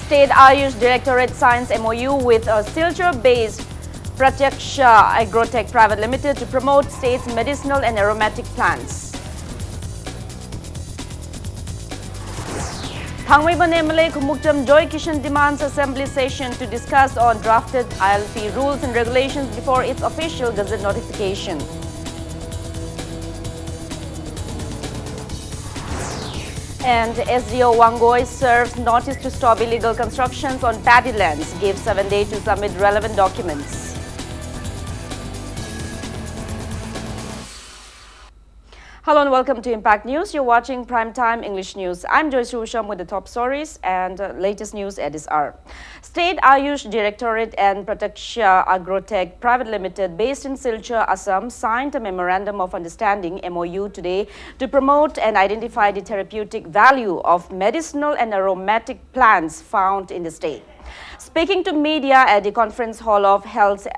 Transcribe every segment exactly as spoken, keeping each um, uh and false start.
State Ayush Directorate signs M O U with a Silchar-based Pratyaksha Agrotech Private Limited to promote state's medicinal and aromatic plants. Thangmeiban M L A Khumukcham Joy Kishan demands assembly session to discuss on drafted I L P rules and regulations before its official gazette notification. And S D O Wangoi serves notice to stop illegal constructions on paddy lands, gives seven days to submit relevant documents. Hello and welcome to Impact News. You're watching Prime Time English News. I'm Joyce Rusham with the top stories and uh, latest news at this hour. State Ayush Directorate and Pratyaksha Agrotech Private Limited, based in Silchar, Assam, signed a Memorandum of Understanding, M O U, today to promote and identify the therapeutic value of medicinal and aromatic plants found in the state. Speaking to media at the conference hall of Health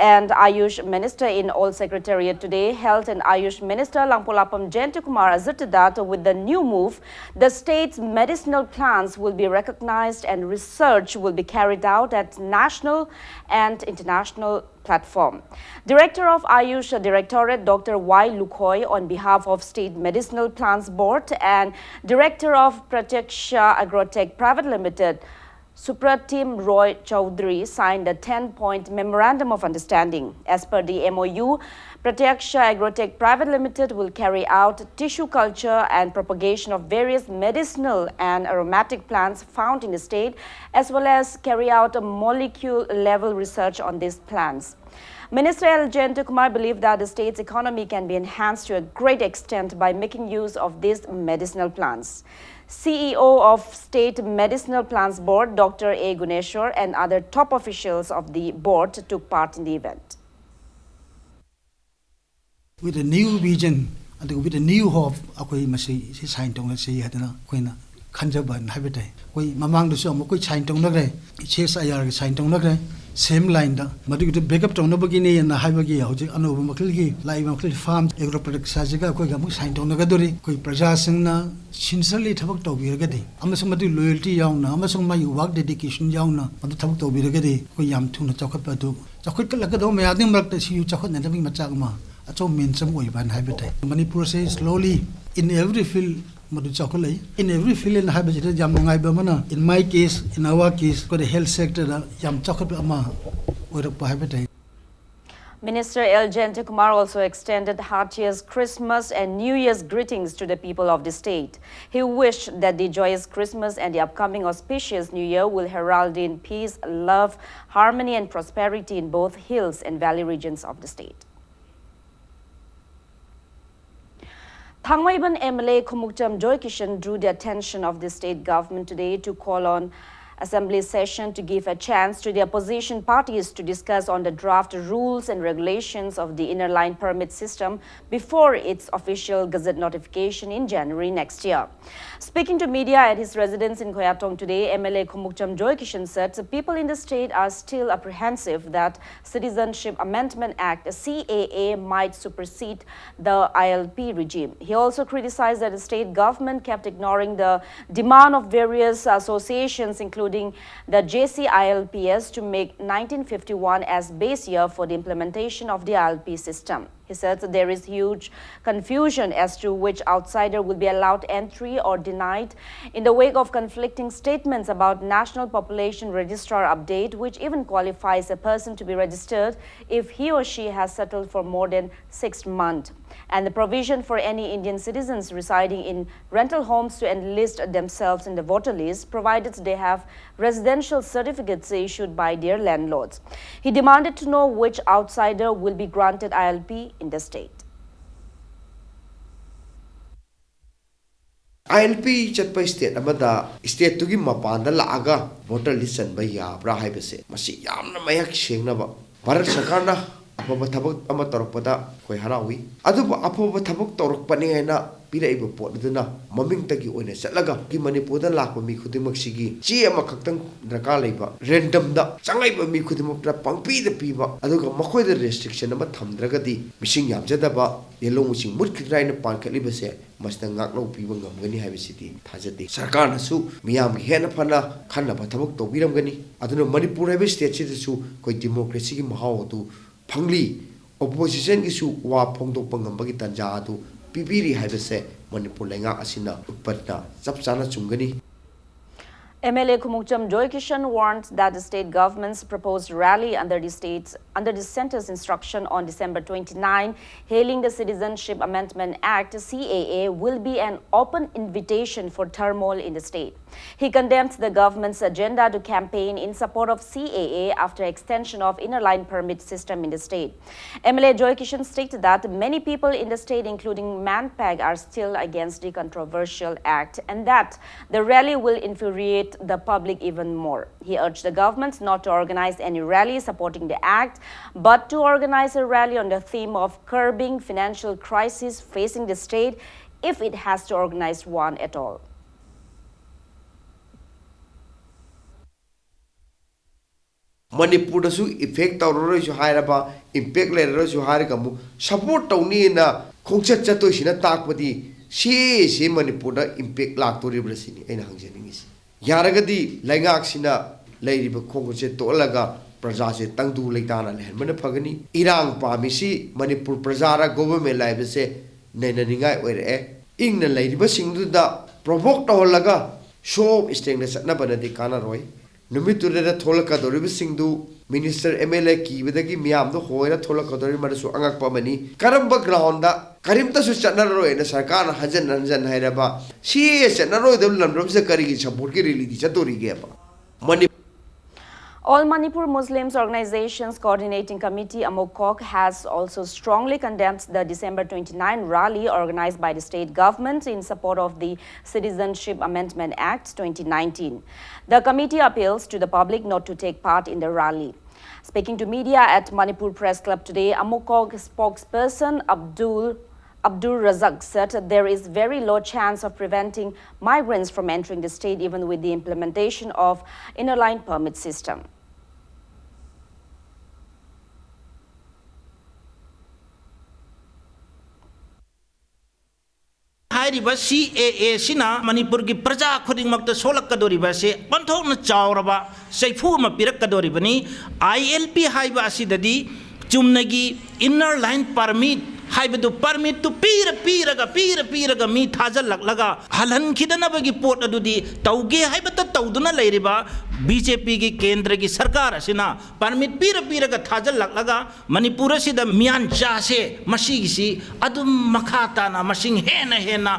and Ayush Minister in Old Secretariat today, Health and Ayush Minister Langpolapam Jayantakumar asserted that with the new move, the state's medicinal plants will be recognized and research will be carried out at national and international platform. Director of Ayush Directorate Doctor Y Lukhoi, on behalf of State Medicinal Plants Board, and Director of Pratyaksha Agrotech Private Limited, Supratim Roy Chaudhary, signed a ten-point memorandum of understanding. As per the M O U, Pratyaksha Agrotech Private Limited will carry out tissue culture and propagation of various medicinal and aromatic plants found in the state, as well as carry out a molecule level research on these plants. Minister L Jayantakumar believed that the state's economy can be enhanced to a great extent by making use of these medicinal plants. C E O of State Medicinal Plants Board, Doctor A Guneshwar, and other top officials of the board took part in the event. With a new vision ꯑꯗꯨꯒ with a new hope ꯑꯩꯈꯣꯏ ꯃꯁꯤ ꯁꯤ sign ꯇꯧꯅꯁꯤ ꯍꯥꯏꯗꯅ ꯑꯩꯈꯣꯏꯅ ꯈꯟꯖꯕ ꯍꯥꯏꯕ ꯇꯥꯏ꯫ ꯑꯩꯈꯣꯏ ꯃꯃꯥꯡꯗꯁꯨ ꯑꯃꯨꯛ ꯑꯩꯈꯣꯏ ꯁꯥꯏꯟ ꯇꯧꯅꯈ꯭ꯔꯦ, ꯁꯤ ꯑꯦꯁ ꯑꯥꯏ ꯑꯥꯔꯒꯤ ꯁꯥꯏꯟ ꯇꯧꯅꯈ꯭ꯔꯦ꯫ ꯁꯦꯝ ꯂꯥꯏꯟꯗ ꯃꯗꯨꯒꯤꯗꯨ ꯕꯦꯛꯑꯞ ꯇꯧꯅꯕꯒꯤꯅꯦꯅ ꯍꯥꯏꯕꯒꯤ ꯍꯧꯖꯤꯛ ꯑꯅꯧꯕ ꯃꯈꯜꯒꯤ ꯂꯥꯛꯏꯕ ꯃꯈꯜꯒꯤ ꯐꯥꯔꯝ ꯑꯦꯒ꯭ꯔꯣ ꯄ꯭ꯔꯗꯛꯁ ꯑꯁꯤꯒ ꯑꯩꯈꯣꯏꯒ ꯑꯃꯨꯛ ꯁꯥꯏꯟ ꯇꯧꯅꯒꯗꯧꯔꯤ꯫ ꯑꯩꯈꯣꯏ ꯄ꯭ꯔꯖꯥꯁꯤꯡꯅ ꯁꯤꯟꯁꯔꯂꯤ ꯊꯕꯛ ꯇꯧꯕꯤꯔꯒꯗꯤ ꯑꯃꯁꯨꯡ ꯃꯗꯨꯒꯤ ꯂꯣꯌꯦꯜꯇꯤ ꯌꯥꯎꯅ ꯑꯃꯁꯨꯡ ꯃꯥꯒꯤ ꯋꯥꯔꯛ ꯗꯦꯗꯤꯀꯦꯁꯟ ꯌꯥꯎꯅ ꯃꯗꯨ ꯊꯕꯛ ꯇꯧꯕꯤꯔꯒꯗꯗꯤ ꯑꯩꯈꯣꯏ ꯌꯥꯝ ꯊꯨꯅ ꯆꯥꯎꯈꯠꯄ ꯑꯗꯨ ꯆꯥꯎꯈꯠꯂꯛꯀꯗꯧꯕ ꯃꯌꯥꯝꯗꯨꯒꯤ ꯃꯔꯛꯇ ꯁꯤꯁꯨ ꯆꯥꯎꯈꯠꯅꯅꯕꯒꯤ ꯃꯆꯥꯛ ꯑꯃ ꯑꯆꯧꯕ ꯃꯦꯟꯁ ꯑꯃ ꯑꯣꯏꯕ ꯍꯥꯏꯅ ꯍꯥꯏꯕ ꯇꯥꯏ꯫ ꯃꯅꯤꯄꯨꯔꯁꯦ slowly in every field ꯃꯗꯨ ꯆꯥꯎꯈꯠꯂꯛꯏ꯫ In every field ꯍꯥꯏꯕꯁꯤꯗ ꯌꯥꯝ ꯅꯨꯡꯉꯥꯏꯕ ꯑꯃꯅ, in my case, in our case, ꯑꯩꯈꯣꯏꯅ ꯍꯦꯜꯊ ꯁꯦꯛꯇꯔꯗ ꯌꯥꯝ ꯆꯥꯎꯈꯠꯄ ꯑꯃ ꯑꯣꯏꯔꯛꯄ ꯍꯥꯏꯕ ꯇꯥꯏ꯫ Minister L Jayantakumar also extended heartiest Christmas and New Year's greetings to the people of the state. He wished that the joyous Christmas and the upcoming auspicious New Year will herald in peace, love, harmony, and prosperity in both hills and valley regions of the state. Thangmeiban M L A Khumukcham Joy Kishan drew the attention of the state government today to call on assembly session to give a chance to the opposition parties to discuss on the draft rules and regulations of the inner line permit system before its official gazette notification in January next year. Speaking to media at his residence in Khoyatong today, M L A Khumukcham Joy Kishan said the people in the state are still apprehensive that Citizenship Amendment Act, C A A, might supersede the I L P regime. He also criticized that the state government kept ignoring the demand of various associations, including the J C I L P S, to make nineteen fifty-one as base year for the implementation of the I L P system. He said that there is huge confusion as to which outsider will be allowed entry or denied in the wake of conflicting statements about National Population Registrar update, which even qualifies a person to be registered if he or she has settled for more than six months, and the provision for any Indian citizens residing in rental homes to enlist themselves in the voter list, provided they have residential certificates issued by their landlords. He demanded to know which outsider will be granted I L P in the state. I L P ꯆꯠꯄ state ꯑꯃꯗ stateꯇꯨꯒꯤ ꯃꯄꯥꯟꯗ ꯂꯥꯛꯑꯒ voter list ꯆꯟꯕ ꯌꯥꯕ꯭ꯔꯥ ꯍꯥꯏꯕꯁꯦ, ꯃꯁꯤ ꯌꯥꯝꯅ ꯃꯌꯦꯛ ꯁꯦꯡꯅꯕ ꯚꯥꯔꯠ ꯁꯔꯀꯥꯔꯅ ꯑꯐꯕ ꯊꯕꯛ ꯑꯃ ꯇꯧꯔꯛꯄꯗ ꯑꯩꯈꯣꯏ ꯍꯔꯥꯎꯏ꯫ ꯑꯗꯨꯕꯨ ꯑꯐꯕ ꯊꯕꯛ ꯇꯧꯔꯛꯄꯅꯤ ꯍꯥꯏꯅ ꯄꯤꯔꯛꯏꯕ ꯄꯣꯠ ꯑꯗꯨꯅ ꯃꯃꯤꯡꯇꯒꯤ ꯑꯣꯏꯅ ꯆꯠꯂꯒ ꯃꯅꯤꯄꯨꯔꯗ ꯂꯥꯛꯄ ꯃꯤ ꯈꯨꯗꯤꯡꯃꯛꯁꯤꯒꯤ ꯆꯦ ꯑꯃꯈꯛꯇꯪ ꯗꯔꯀꯥꯔ ꯂꯩꯕ, ꯔꯦꯟꯗꯝꯗ ꯆꯪꯉꯛꯏꯕ ꯃꯤ ꯈꯨꯗꯤꯡꯃꯛꯇ ꯄꯪꯄꯤꯗ ꯄꯤꯕ, ꯑꯗꯨꯒ ꯃꯈꯣꯏꯗ ꯔꯦꯁꯇ꯭ꯔꯤꯛꯁꯟ ꯑꯃ ꯊꯝꯗ꯭ꯔꯒꯗꯤ ꯃꯤꯁꯤꯡ ꯌꯥꯝꯖꯗꯕ, ꯌꯦꯜꯍꯧ ꯃꯁꯤꯡ ꯃꯨꯠꯈꯤꯗ꯭ꯔꯥ ꯍꯥꯏꯅ ꯄꯥꯟꯈꯠꯂꯤꯕꯁꯦ ꯃꯁꯤꯗ ꯉꯥꯛꯅꯧ ꯄꯤꯕ ꯉꯝꯒꯅꯤ ꯍꯥꯏꯕꯁꯤꯗꯤ ꯊꯥꯖꯗꯦ꯫ ꯁꯔꯀꯥꯔꯅꯁꯨ ꯃꯤꯌꯥꯝꯒꯤ ꯍꯦꯟꯅ ꯐꯅ ꯈꯟꯅꯕ ꯊꯕꯛ ꯇꯧꯕꯤꯔꯝꯒꯅꯤ꯫ ꯑꯗꯨꯅ ꯃꯅꯤꯄꯨꯔ ꯍꯥꯏꯕ ꯁ꯭ꯇꯦꯠꯁꯤꯗꯁꯨ ꯑꯩꯈꯣꯏ ꯗꯤꯃꯣꯀ꯭ꯔꯦꯁꯤꯒꯤ ꯃꯍꯥꯎ ꯑꯗꯨ ꯐꯪꯂꯤ꯫ ꯑꯣꯄꯣꯖꯤꯁꯟꯒꯤꯁꯨ ꯋꯥ ꯐꯣꯡꯗꯣꯛꯄ ꯉꯝꯕꯒꯤ ꯇꯥꯟꯖꯥ ꯑꯗꯨ ꯄꯤꯕꯤꯔꯤ ꯍꯥꯏꯕꯁꯦ ꯃꯅꯤꯄꯨꯔ ꯂꯩꯉꯥꯛ ꯑꯁꯤꯅ ꯎꯠꯄꯅ ꯆꯞ ꯆꯥꯅ ꯆꯨꯝꯒꯅꯤ꯫ M L A Khumukcham Joy Kishan warned that the state government's proposed rally under the state's under the centre's instruction on December twenty-nine, hailing the Citizenship Amendment Act, C A A, will be an open invitation for turmoil in the state. He condemned the government's agenda to campaign in support of C A A after extension of Inner Line Permit system in the state. M L A Joy Kishan stated that many people in the state, including MANPAG, are still against the controversial act and that the rally will infuriate the public even more. He urged the government not to organize any rally supporting the act, but to organize a rally on the theme of curbing financial crisis facing the state if it has to organize one at all. ꯃꯅꯤꯄꯨꯔꯗꯁꯨ effect ꯇꯧꯔꯔꯣꯏꯁꯨ ꯍꯥꯏꯔꯕ, impact ꯂꯩꯔꯔꯣꯏꯁꯨ ꯍꯥꯏꯔꯒ ꯑꯃꯨꯛ support ꯇꯧꯅꯤꯅ ꯈꯣꯡꯆꯠ ꯆꯠꯇꯣꯏꯁꯤꯅ ꯇꯥꯛꯄꯗꯤ ꯁꯤ ꯁꯤ ꯃꯅꯤꯄꯨꯔꯗ ꯏꯝꯄꯦꯛ ꯂꯥꯛꯇꯣꯔꯤꯕ꯭ꯔꯥ ꯁꯤꯅꯤ ꯑꯩꯅ ꯍꯪꯖꯅꯤꯡꯉꯤꯁꯤ꯫ ꯌꯥꯔꯒꯗꯤ ꯂꯩꯉꯥꯛꯁꯤꯅ ꯂꯩꯔꯤꯕ ꯈꯣꯡꯆꯠꯁꯦ ꯇꯣꯛꯍꯜꯂꯒ ꯄ꯭ꯔꯖꯥꯁꯦ ꯇꯪꯗꯨ ꯂꯩꯇꯥꯅ ꯂꯩꯍꯟꯕꯅ ꯐꯒꯅꯤ꯫ ꯏꯔꯥꯡ ꯄꯥꯝꯃꯤꯁꯤ ꯃꯅꯤꯄꯨꯔ ꯄ꯭ꯔꯖꯥꯔ ꯒꯣꯚꯔꯟꯃꯦꯟ ꯍꯥꯏꯕꯁꯦ ꯅꯩꯅꯅꯤꯡꯉꯥꯏ ꯑꯣꯏꯔꯛꯑꯦ꯫ ꯏꯪꯅ ꯂꯩꯔꯤꯕꯁꯤꯡꯗꯨꯗ ꯄ꯭ꯔꯣꯚꯣꯛ ꯇꯧꯍꯜꯂꯒ ꯁꯣ ꯑꯣꯐ ꯁ꯭ꯇ꯭ꯔꯦꯡꯗ ꯆꯠꯅꯕꯅꯗꯤ ꯀꯥꯟꯅꯔꯣꯏ꯫ ꯅꯨꯃꯤꯠꯇꯨꯗ ꯊꯣꯛꯂꯛꯀꯗꯧꯔꯤꯕꯁꯤꯡꯗꯨ ꯃꯤꯅꯤꯁꯇꯔ, ꯑꯦꯝ ꯑꯦꯜ ꯑꯦ ꯀꯤꯕꯗꯒꯤ ꯃꯤꯌꯥꯝꯗꯣ ꯍꯣꯏꯔ ꯊꯣꯛꯂꯛꯀꯗꯧꯔꯤ, ꯃꯗꯨꯁꯨ ꯑꯉꯛꯄ ꯑꯃꯅꯤ꯫ ꯀꯔꯝꯕ ꯒ꯭ꯔꯥꯎꯟꯗ ꯀꯔꯤꯝꯇꯁꯨ ꯆꯠꯅꯔꯔꯣꯏꯅ ꯁꯔꯀꯥꯔꯅ ꯍꯟꯖꯟ ꯍꯟꯖꯟ ꯍꯥꯏꯔꯕ ꯁꯤ ꯑꯦ ꯆꯠꯅꯔꯣꯏꯗꯕ ꯂꯝꯗꯝꯁꯤꯗ ꯀꯔꯤꯒꯤ ꯁꯄꯣꯔꯠꯀꯤ ꯔꯦꯂꯤꯗꯤ ꯆꯠꯇꯣꯔꯤꯒꯦꯕ? ꯃꯅꯤ- All Manipur Muslims Organizations Coordinating Committee, AMOCOC, has also strongly condemned the December twenty-nine rally organized by the state government in support of the Citizenship Amendment Act twenty nineteen. The committee appeals to the public not to take part in the rally. Speaking to media at Manipur Press Club today, AMOCOC spokesperson Abdul Abdul Razak said there is very low chance of preventing migrants from entering the state even with the implementation of inner line permit system. ꯍꯥꯏꯔꯤꯕ ꯁꯤ ꯑꯦ ꯑꯦ ꯁꯤꯅ ꯃꯅꯤꯄꯨꯔꯒꯤ ꯄ꯭ꯔꯖꯥ ꯈꯨꯗꯤꯡꯃꯛꯇ ꯁꯣꯛꯂꯛꯀꯗꯧꯔꯤꯕ ꯑꯁꯤ ꯑꯣꯟꯊꯣꯛꯅ ꯆꯥꯎꯔꯕ ꯆꯩꯐꯨ ꯑꯃ ꯄꯤꯔꯛꯀꯗꯧꯔꯤꯕꯅꯤ꯫ ꯑꯥꯏ ꯑꯦꯜ ꯄꯤ ꯍꯥꯏꯕ ꯑꯁꯤꯗꯗꯤ ꯆꯨꯝꯅꯒꯤ inner line permit ꯍꯥꯏꯕꯗꯨ, permitꯇꯨ ꯄꯤꯔ ꯄꯤꯔꯒ, ꯄꯤꯔ ꯄꯤꯔꯒ ꯃꯤ ꯊꯥꯖꯤꯜꯂꯛꯂꯒ ꯍꯜꯍꯟꯈꯤꯗꯅꯕꯒꯤ ꯄꯣꯠ ꯑꯗꯨꯗꯤ ꯇꯧꯒꯦ ꯍꯥꯏꯕꯇ ꯇꯧꯗꯨꯅ ꯂꯩꯔꯤꯕ ꯕꯤ ꯖꯦ ꯄꯤꯒꯤ ꯀꯦꯟꯗ꯭ꯔꯒꯤ ꯁꯔꯀꯥꯔ ꯑꯁꯤꯅ permit ꯄꯤꯔ ꯄꯤꯔꯒ ꯊꯥꯖꯤꯜꯂꯛꯂꯒ ꯃꯅꯤꯄꯨꯔ ꯑꯁꯤꯗ ꯃꯤꯌꯥꯟꯆꯥꯁꯦ ꯃꯁꯤꯒꯤꯁꯤ ꯑꯗꯨꯝ ꯃꯈꯥ ꯇꯥꯅ ꯃꯁꯤꯡ ꯍꯦꯟꯅ ꯍꯦꯟꯅ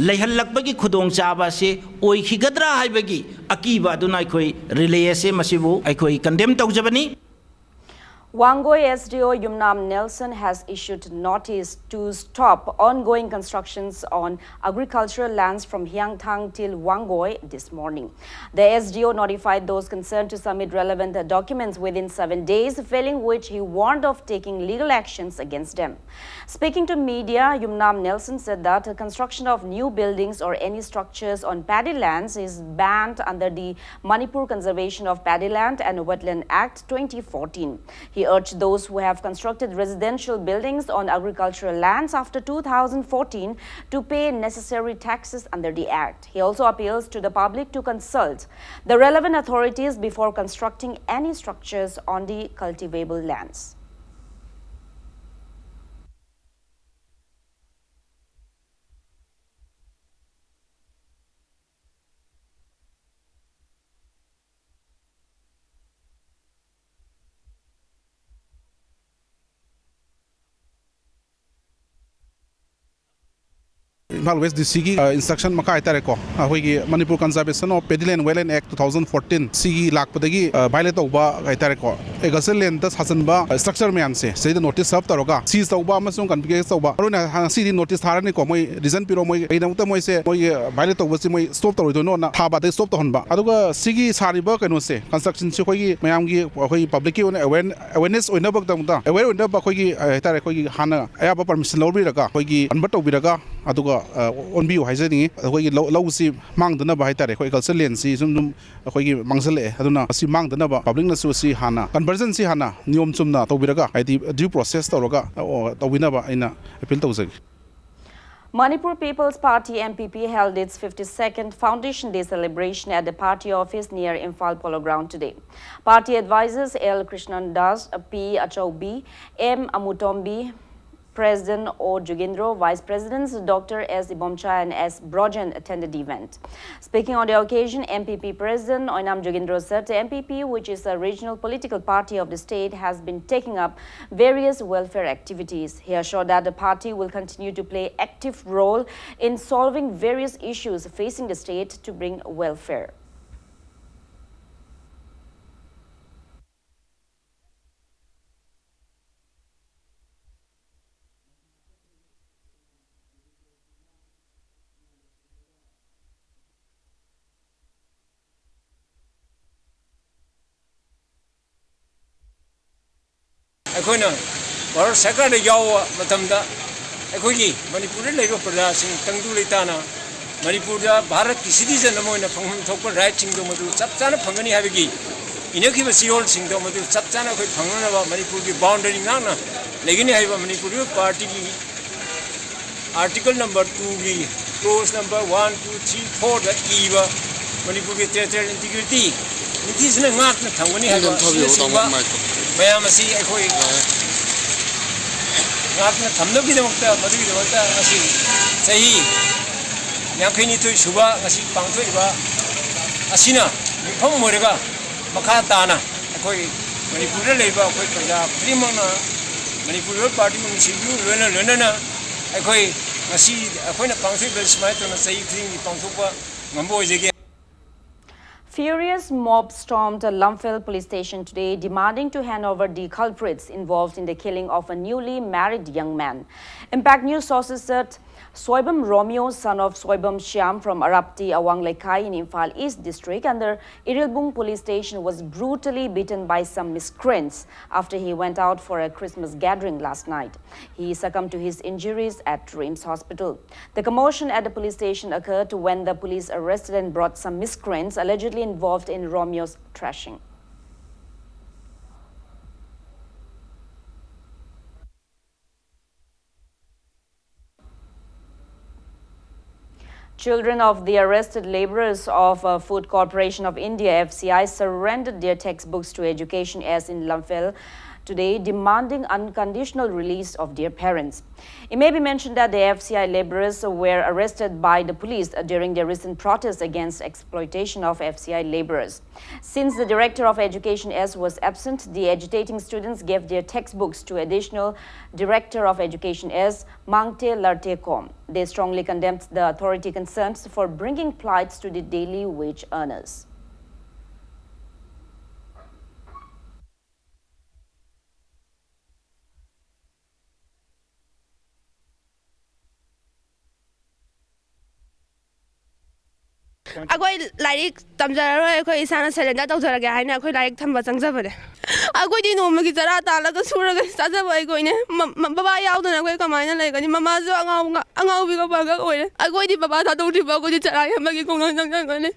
ꯂꯩꯍꯜꯂꯛꯄꯒꯤ ꯈꯨꯗꯣꯡꯆꯥꯕ ꯑꯁꯤ ꯑꯣꯏꯈꯤꯒꯗ꯭ꯔꯥ ꯍꯥꯏꯕꯒꯤ ꯑꯀꯤꯕ ꯑꯗꯨꯅ ꯑꯩꯈꯣꯏ relay ꯑꯁꯦ ꯃꯁꯤꯕꯨ ꯑꯩꯈꯣꯏ condemn ꯇꯧꯖꯕꯅꯤ꯫ Wangoi S D O Yumnam Nelson has issued notice to stop ongoing constructions on agricultural lands from Hiangthang till Wangoi this morning. The S D O notified those concerned to submit relevant documents within seven days, failing which he warned of taking legal actions against them. Speaking to media, Yumnam Nelson said that the construction of new buildings or any structures on paddy lands is banned under the Manipur Conservation of Paddy Land and Wetland Act twenty fourteen. He urged those who have constructed residential buildings on agricultural lands after two thousand fourteen to pay necessary taxes under the Act. He also appeals to the public to consult the relevant authorities before constructing any structures on the cultivable lands. Imphal west D ꯁꯤꯒꯤ instruction ꯃꯈꯥ ꯍꯥꯏꯇꯥꯔꯦꯀꯣ, ꯑꯩꯈꯣꯏꯒꯤ Manipur conservation of paddy ꯂꯦꯟ ꯋꯦꯠꯂꯦꯟ ꯑꯦꯛ two thousand fourteen ꯁꯤꯒꯤ ꯂꯥꯛꯄꯗꯒꯤ ꯚꯥꯏꯂꯦꯠ ꯇꯧꯕ ꯍꯥꯏꯇꯥꯔꯦꯀꯣ, agriculture ꯂꯦꯟꯗ ꯁꯥꯖꯟꯕ structure ꯃꯌꯥꯝꯁꯦ ꯁꯤꯗꯩꯗ ꯅꯣꯇꯤꯁ ꯁꯔꯞ ꯇꯧꯔꯒ ꯁꯤꯖ ꯇꯧꯕ ꯑꯃꯁꯨꯡ ꯀꯟꯐꯤꯁꯀꯦꯠ ꯇꯧꯕ꯫ ꯃꯔꯨꯑꯣꯏꯅ ꯉꯁꯤꯗꯤ ꯅꯣꯇꯤꯁ ꯊꯥꯔꯅꯤꯀꯣ, ꯃꯣꯏ ꯔꯤꯖꯟ ꯄꯤꯔꯣ, ꯃꯣꯏ ꯀꯩꯗꯃꯛꯇ ꯃꯣꯏꯁꯦ ꯃꯣꯏꯒꯤ ꯚꯥꯏꯂꯦꯠ ꯇꯧꯕꯁꯤ ꯃꯣꯏ ꯁ꯭ꯇꯣꯞ ꯇꯧꯔꯣꯏꯗꯣꯏꯅꯣꯅ ꯊꯥꯕ, ꯑꯗꯩ ꯁ꯭ꯇꯣꯞ ꯇꯧꯍꯟꯕ꯫ ꯑꯗꯨꯒ ꯁꯤꯒꯤ ꯁꯥꯔꯤꯕ ꯀꯩꯅꯣꯁꯦ, ꯀꯟꯁꯇ꯭ꯔꯛꯁꯟꯁꯤ ꯑꯩꯈꯣꯏꯒꯤ ꯃꯌꯥꯝꯒꯤ, ꯑꯩꯈꯣꯏꯒꯤ ꯄꯕ꯭ꯂꯤꯛꯀꯤ ꯑꯣꯏꯅ ꯑꯋꯦꯔ ꯑꯦꯋꯦꯔꯅꯦꯁ ꯑꯣꯏꯅꯕꯒꯤꯗꯃꯛꯇ, ꯑꯦꯋꯦꯔ ꯑꯣꯏꯅꯕ ꯑꯩꯈꯣꯏꯒꯤ, ꯑ, ꯍꯥꯏꯇꯥꯔꯦ, ꯑꯩꯈꯣꯏꯒꯤ ꯍꯥꯟꯅ ꯑꯌꯥꯕ ꯄꯔꯃꯤꯁꯟ ꯂꯧꯕꯤꯔꯒ ꯑꯩꯈꯣꯏꯒꯤ ꯀꯟꯚꯔꯠ ꯇꯧꯕꯤꯔꯒ, ꯑꯗꯨꯒ, ꯑ, ꯑꯣꯟꯕꯤꯌꯨ ꯍꯥꯏꯖꯅꯤꯡꯉꯤ꯫ ꯑꯩꯈꯣꯏꯒꯤ ꯂꯧ, ꯂꯧꯁꯤ ꯃꯥꯡꯗꯅꯕ ꯍꯥꯏꯇꯥꯔꯦ, ꯑꯩꯈꯣꯏ ꯑꯦꯒ꯭ꯔꯤꯀꯜꯆꯔ ꯂꯦꯟꯁꯤ ꯁꯨꯝ ꯁꯨꯝ ꯑꯩꯈꯣꯏꯒꯤ ꯃꯥꯡꯁꯤꯜꯂꯛꯑꯦ꯫ ꯑꯗꯨꯅ ꯑꯁꯤ ꯃꯥꯡꯗꯅꯕ ꯄꯕ꯭ꯂꯤꯛꯅꯁꯨ ꯑꯁꯤ ꯍꯥꯟꯅ ꯀꯟꯚꯔꯖꯟꯁꯤ ꯍꯥꯟꯅ ꯅꯤꯌꯣꯝ ꯆꯨꯝꯅ ꯇꯧꯕꯤꯔꯒ, ꯍꯥꯏꯗꯤ ꯗ꯭ꯌꯨ ꯄ꯭ꯔꯣꯁꯦꯁ ꯇꯧꯔꯒ, ꯑ, ꯇꯧꯕꯤꯅꯕ ꯑꯩꯅ ꯑꯦꯄꯤꯜ ꯇꯧꯖꯒꯦ꯫ Manipur People's Party, M P P, held its fifty-second Foundation Day celebration at the party office near Imphal Polo Ground today. Party advisors L Krishnan Das, P Achaubi, M Amutombi, President O Jugendro, Vice Presidents Doctor S Ibomcha and S Brojan attended the event. Speaking on the occasion, M P P President Oinam Jugendro said the M P P, which is a regional political party of the state, has been taking up various welfare activities. He assured that the party will continue to play active role in solving various issues facing the state to bring welfare. ꯑꯩꯈꯣꯏꯅ ꯚꯥꯔꯠ ꯁꯔꯀꯥꯔꯗ ꯌꯥꯎꯕ ꯃꯇꯝꯗ ꯑꯩꯈꯣꯏꯒꯤ ꯃꯅꯤꯄꯨꯔꯗ ꯂꯩꯔꯤꯕ ꯄ꯭ꯔꯖꯥꯁꯤꯡ ꯇꯪꯗꯨ ꯂꯩꯇꯥꯅ ꯃꯅꯤꯄꯨꯔꯗ ꯚꯥꯔꯠꯀꯤ ꯁꯤꯇꯤꯖꯟ ꯑꯃ ꯑꯣꯏꯅ ꯐꯪꯐꯝ ꯊꯣꯛꯄ ꯔꯥꯏꯠꯁꯤꯡꯗꯣ ꯃꯗꯨ ꯆꯞ ꯆꯥꯅ ꯐꯪꯒꯅꯤ ꯍꯥꯏꯕꯒꯤ ꯏꯅꯈꯤꯕ ꯆꯦꯔꯣꯜꯁꯤꯡꯗꯣ ꯃꯗꯨ ꯆꯞ ꯆꯥꯅ ꯑꯩꯈꯣꯏ ꯐꯪꯅꯅꯕ ꯃꯅꯤꯄꯨꯔꯒꯤ ꯕꯥꯎꯟꯗꯔꯤ ꯉꯥꯛꯅ ꯂꯩꯒꯅꯤ ꯍꯥꯏꯕ ꯃꯅꯤꯄꯨꯔꯒꯤ ꯄꯥꯔꯇꯤꯒꯤ ꯑꯥꯔꯇꯤꯀꯜ ꯅꯝꯕꯔ ꯇꯨꯒꯤ close number one, two, three, ꯐꯣꯔꯗ ꯏꯕ ꯃꯅꯤꯄꯨꯔꯒꯤ ꯇꯦꯔꯤꯇꯣꯔꯤꯌꯦꯜ ꯏꯟꯇꯤꯒ꯭ꯔꯤꯇꯤ ꯅꯤꯡꯊꯤꯖꯅ ꯉꯥꯛꯅ ꯊꯝꯒꯅꯤ ꯍꯥꯏꯕ ꯑꯗꯨꯝ ꯊꯝꯕꯤꯌꯨ, ꯑꯁꯤꯅꯆꯤꯡꯕ ꯇꯥꯃꯣ, ꯃꯥꯏꯛꯇꯣ꯫ ꯃꯌꯥꯝ ꯑꯁꯤ ꯑꯩꯈꯣꯏ ꯉꯥꯛꯇꯨꯅ ꯊꯝꯅꯕꯒꯤꯗꯃꯛꯇ, ꯃꯗꯨꯒꯤꯗꯃꯛꯇ ꯉꯁꯤ ꯆꯍꯤ ꯌꯥꯡꯈꯩꯅꯤꯊꯣꯏ ꯁꯨꯕ ꯉꯁꯤ ꯄꯥꯡꯊꯣꯛꯏꯕ ꯑꯁꯤꯅ ꯌꯨꯝꯐꯝ ꯑꯣꯏꯔꯒ ꯃꯈꯥ ꯇꯥꯅ ꯑꯩꯈꯣꯏ ꯃꯅꯤꯄꯨꯔꯗ ꯂꯩꯕ ꯑꯩꯈꯣꯏ ꯄ꯭ꯔꯖꯥ ꯈꯨꯗꯤꯡꯃꯛꯅ ꯃꯅꯤꯄꯨꯔ ꯄꯤꯄꯜꯁ ꯄꯥꯔꯇꯤꯕꯨ ꯅꯨꯡꯁꯤꯕꯤꯌꯨ, ꯂꯣꯏꯅ ꯂꯣꯏꯅꯅ ꯑꯩꯈꯣꯏ ꯉꯁꯤ ꯑꯩꯈꯣꯏꯅ ꯄꯥꯡꯊꯣꯛꯏꯕ ꯁꯨꯃꯥꯏꯅ ꯇꯧꯅ ꯆꯍꯤ ꯈꯨꯗꯤꯡꯒꯤ ꯄꯥꯡꯊꯣꯛꯄ ꯉꯝꯕ ꯑꯣꯏꯖꯒꯦ꯫ Furious mob stormed a Lamphel police station today, demanding to hand over the culprits involved in the killing of a newly married young man. Impact News sources said Soibam Romeo, son of Soibam Shyam from Arapti Awang Lekhai in Imphal East District under Irilbung Police Station, was brutally beaten by some miscreants after he went out for a Christmas gathering last night. He succumbed to his injuries at RIMS Hospital. The commotion at the police station occurred when the police arrested and brought some miscreants allegedly involved in Romeo's thrashing. Children of the arrested laborers of uh, Food Corporation of India, F C I, surrendered their textbooks to Education S in Lamphel today, demanding unconditional release of their parents. It may be mentioned that the F C I laborers were arrested by the police during their recent protests against exploitation of F C I laborers. Since the director of Education S was absent, the agitating students gave their textbooks to Additional Director of Education S, Mangte Lartekom. They strongly condemned the authority concerned for bringing plights to the daily wage earners. ꯑꯩꯈꯣꯏ ꯂꯥꯏꯔꯤꯛ ꯇꯝꯖꯔꯔꯣꯏ, ꯑꯩꯈꯣꯏ ꯏꯁꯥꯅ surrender ꯇꯧꯖꯔꯒꯦ ꯍꯥꯏꯅ ꯑꯩꯈꯣꯏ ꯂꯥꯏꯔꯤꯛ ꯊꯝꯕ ꯆꯪꯖꯕꯅꯦ꯫ ꯑꯩꯈꯣꯏꯗꯤ ꯅꯣꯡꯃꯒꯤ ꯆꯔꯥ ꯇꯥꯜꯂꯒ ꯁꯨꯔꯒ ꯆꯥꯖꯕ ꯑꯩꯈꯣꯏꯅꯦ꯫ ꯃ- ꯃ- ꯕꯕꯥ ꯌꯥꯎꯗꯅ ꯑꯩꯈꯣꯏ ꯀꯃꯥꯏꯅ ꯂꯩꯒꯅꯤ? ꯃꯃꯥꯁꯨ ꯑꯉꯥꯎ- ꯑꯉꯥꯎꯕꯤꯒ ꯄꯥꯒ ꯑꯣꯏꯔꯦ꯫ ꯑꯩꯈꯣꯏꯗꯤ ꯕꯕꯥ ꯊꯥꯗꯣꯛꯇ꯭ꯔꯤꯕ ꯑꯩꯈꯣꯏꯗꯤ ꯆꯔꯥ ꯍꯦꯟꯕꯒꯤ ꯈꯣꯡꯂꯪ ꯆꯪꯖꯒꯅꯤ꯫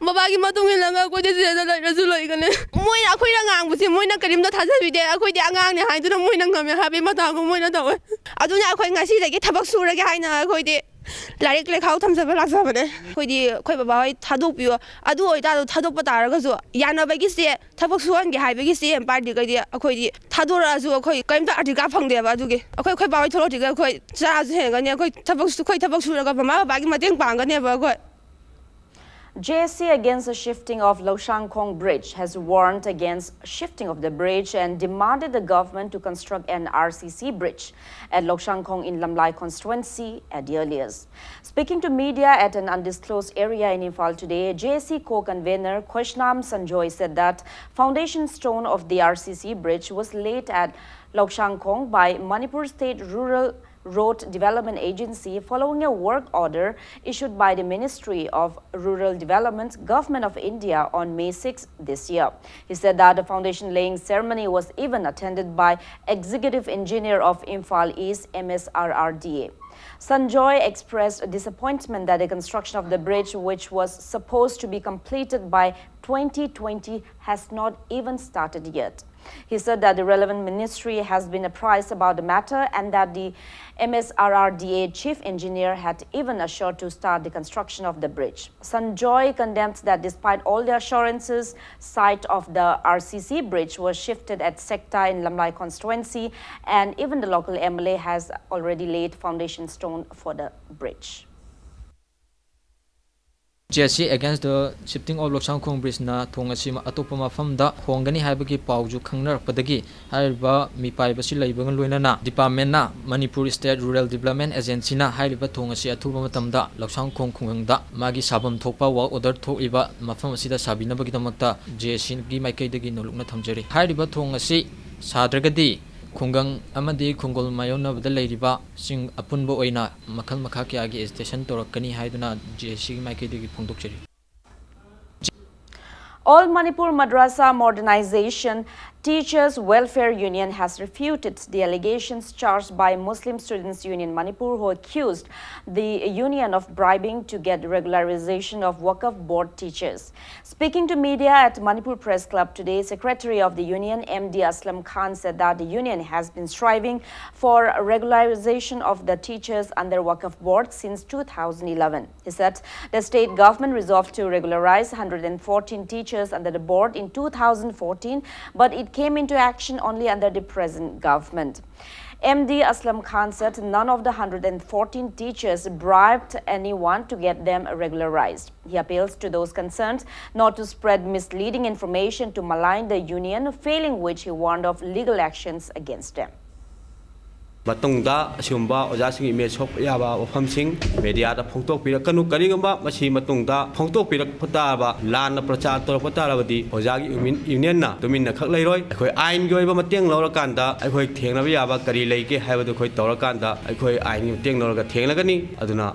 ꯕꯕꯥꯒꯤ ꯃꯇꯨꯡ ꯏꯜꯂꯒ ꯑꯩꯈꯣꯏꯗꯤ ꯁꯤꯗ ꯂꯩꯔꯁꯨ ꯂꯩꯒꯅꯤ꯫ ꯃꯣꯏꯅ ꯑꯩꯈꯣꯏꯅ ꯉꯥꯡꯕꯁꯦ ꯃꯣꯏꯅ ꯀꯔꯤꯝꯇ ꯊꯥꯖꯕꯤꯗꯦ꯫ ꯑꯩꯈꯣꯏꯗꯤ ꯑꯉꯥꯡꯅꯦ ꯍꯥꯏꯗꯨꯅ ꯃꯣꯏꯅ ꯉꯝꯃꯦ ꯍꯥꯏꯕꯒꯤ ꯃꯇꯥꯒꯨꯝ ꯃꯣꯏꯅ ꯇꯧꯋꯦ꯫ ꯑꯗꯨꯅ ꯑꯩꯈꯣꯏ ꯉꯁꯤꯗꯒꯤ ꯊꯕꯛ ꯁꯨꯔꯒꯦ ꯍꯥꯏꯅ ꯑꯩꯈꯣꯏꯗꯤ ꯂꯥꯏꯔꯤꯛ ꯂꯩꯈꯥꯎ ꯊꯝꯖꯕ ꯂꯥꯛꯆꯕꯅꯦ꯫ ꯑꯩꯈꯣꯏꯗꯤ ꯑꯩꯈꯣꯏ ꯕꯕꯥ ꯍꯣꯏ ꯊꯥꯗꯣꯛꯄꯤꯌꯣ, ꯑꯗꯨ ꯑꯣꯏꯇꯥꯔꯁꯨ ꯊꯥꯗꯣꯛꯄ ꯇꯥꯔꯒꯁꯨ ꯌꯥꯅꯕꯒꯤ ꯆꯦ, ꯊꯕꯛ ꯁꯨꯍꯟꯒꯦ ꯍꯥꯏꯕꯒꯤ ꯆꯦ ꯑꯃ ꯄꯥꯏꯗ꯭ꯔꯤꯈꯩꯗꯤ ꯑꯩꯈꯣꯏꯗꯤ ꯊꯥꯗꯣꯔꯛꯑꯁꯨ ꯑꯩꯈꯣꯏ ꯀꯔꯤꯝꯇ ꯑꯥꯔꯇꯤꯀꯥ ꯐꯪꯗꯦꯕ꯫ ꯑꯗꯨꯒꯤ ꯑꯩꯈꯣꯏ ꯑꯩꯈꯣꯏ ꯕꯥ ꯍꯣꯏ ꯊꯣꯛꯂꯛꯇ꯭ꯔꯤꯈꯩ ꯑꯩꯈꯣꯏ ꯆꯔꯥꯁꯨ ꯍꯦꯟꯒꯅꯤ꯫ ꯑꯩꯈꯣꯏ ꯊꯕꯛ ꯑꯩꯈꯣꯏ ꯊꯕꯛ ꯁꯨꯔꯒ ꯃꯃꯥ ꯕꯕꯥꯒꯤ ꯃꯇꯦꯡ ꯄꯥꯡꯒꯅꯦꯕ ꯑꯩꯈꯣꯏ꯫ J A C against the shifting of Loshangkhong Bridge has warned against shifting of the bridge and demanded the government to construct an R C C bridge at Loshangkhong in Lamlai constituency at the earliest. Speaking to media at an undisclosed area in Imphal today, J A C co-convener Khoshnam Sanjoy said that foundation stone of the R C C bridge was laid at Loshangkhong by Manipur State Rural Road Development Agency following a work order issued by the Ministry of Rural Development, Government of India on May sixth this year. He said that the foundation laying ceremony was even attended by Executive Engineer of Imphal East, M S R R D A. Sanjoy expressed disappointment that the construction of the bridge, which was supposed to be completed by twenty twenty, has not even started yet. He said that the relevant ministry has been apprised about the matter and that the M S R R D A chief engineer had even assured to start the construction of the bridge. Sanjoy condemns that despite all the assurances, site of the R C C bridge was shifted at Sekta in Lamlai constituency, and even the local M L A has already laid foundation stone for the bridge. J A C against the shifting of Loshangkhong Bridge ꯅ ꯊꯣꯡ ꯑꯁꯤ ꯑꯇꯣꯞꯄ ꯃꯐꯝꯗ ꯍꯣꯡꯒꯅꯤ ꯍꯥꯏꯕꯒꯤ ꯄꯥꯎꯁꯨ ꯈꯪꯅꯔꯛꯄꯗꯒꯤ ꯍꯥꯏꯔꯤꯕ ꯃꯤꯄꯥꯏꯕꯁꯤ ꯂꯩꯕꯒ ꯂꯣꯏꯅꯅ department ꯅ Manipur State Rural Development Agency ꯅ ꯍꯥꯏꯔꯤꯕ ꯊꯣꯡ ꯑꯁꯤ ꯑꯊꯨꯕ ꯃꯇꯝꯗ ꯂꯧꯁꯥꯡꯈꯣꯡ ꯈꯨꯡꯒꯪꯗ ꯃꯥꯒꯤ ꯁꯥꯐꯝ ꯊꯣꯛꯄ work order ꯊꯣꯛꯂꯤꯕ ꯃꯐꯝ ꯑꯁꯤꯗ ꯁꯥꯕꯤꯅꯕꯒꯤꯗꯃꯛꯇ J A C ꯒꯤ ꯃꯥꯏꯀꯩꯗꯒꯤ ꯅꯣꯜꯂꯨꯛꯅ ꯊꯝꯖꯔꯤ꯫ ꯍꯥꯏꯔꯤꯕ ꯊꯣꯡ ꯑꯁꯤ ꯁꯥꯗ꯭ꯔꯒꯗꯤ ꯈꯨꯡꯒꯪ ꯑꯃꯗꯤ ꯈꯨꯡꯒꯣꯜ ꯃꯥꯌꯣꯛꯅꯕꯗ ꯂꯩꯔꯤꯕ ꯁꯤꯡ ꯑꯄꯨꯟꯕ ꯑꯣꯏꯅ ꯃꯈꯜ ꯃꯈꯥ ꯀꯌꯥꯒꯤ agitation ꯇꯧꯔꯛꯀꯅꯤ ꯍꯥꯏꯗꯨꯅ J A C ꯒꯤ ꯃꯥꯏꯀꯩꯗꯒꯤ ꯐꯣꯡꯗꯣꯛꯆꯔꯤ꯫ All Manipur Madrasa Modernization Teachers Welfare Union has refuted the allegations charged by Muslim Students Union Manipur, who accused the union of bribing to get regularization of Waqf Board teachers. Speaking to media at Manipur Press Club today, Secretary of the Union, M D Aslam Khan, said that the union has been striving for regularization of the teachers under Waqf Board since two thousand eleven. He said the state government resolved to regularize hundred and fourteen teachers under the board in two thousand fourteen, but it came into action only under the present government. M D Aslam Khan said none of the one hundred fourteen teachers bribed anyone to get them regularized. He appeals to those concerned not to spread misleading information to malign the union, failing which he warned of legal actions against them. ꯃꯇꯨꯡꯗ ꯑꯁꯤꯒꯨꯝꯕ ꯑꯣꯖꯥꯁꯤꯡꯒꯤ image ꯁꯣꯛꯄ ꯌꯥꯕ ꯋꯥꯐꯝꯁꯤꯡ ꯃꯦꯗꯤꯌꯥꯗ ꯐꯣꯡꯗꯣꯛꯄꯤꯔꯛꯀꯅꯨ꯫ ꯀꯔꯤꯒꯨꯝꯕ ꯃꯁꯤ ꯃꯇꯨꯡꯗ ꯐꯣꯡꯗꯣꯛꯄꯤꯔꯛꯄ ꯇꯥꯔꯕ, ꯂꯥꯟꯅ ꯄ꯭ꯔꯆꯥꯔ ꯇꯧꯔꯛꯄ ꯇꯥꯔꯕꯗꯤ ꯑꯣꯖꯥꯒꯤ ꯌꯨꯅꯤꯌꯟ, ꯌꯨꯅꯤꯌꯟꯅ ꯇꯨꯃꯤꯟꯅ ꯈꯛ ꯂꯩꯔꯣꯏ꯫ ꯑꯩꯈꯣꯏ ꯑꯥꯏꯟꯒꯤ ꯑꯣꯏꯕ ꯃꯇꯦꯡ ꯂꯧꯔꯀꯥꯟꯗ ꯑꯩꯈꯣꯏ ꯊꯦꯡꯅꯕ ꯌꯥꯕ ꯀꯔꯤ ꯂꯩꯒꯦ ꯍꯥꯏꯕꯗꯨ ꯑꯩꯈꯣꯏ ꯇꯧꯔꯀꯥꯟꯗ ꯑꯩꯈꯣꯏ ꯑꯥꯏꯟꯒꯤ ꯃꯇꯦꯡ ꯂꯧꯔꯒ ꯊꯦꯡꯅꯒꯅꯤ꯫ ꯑꯗꯨꯅ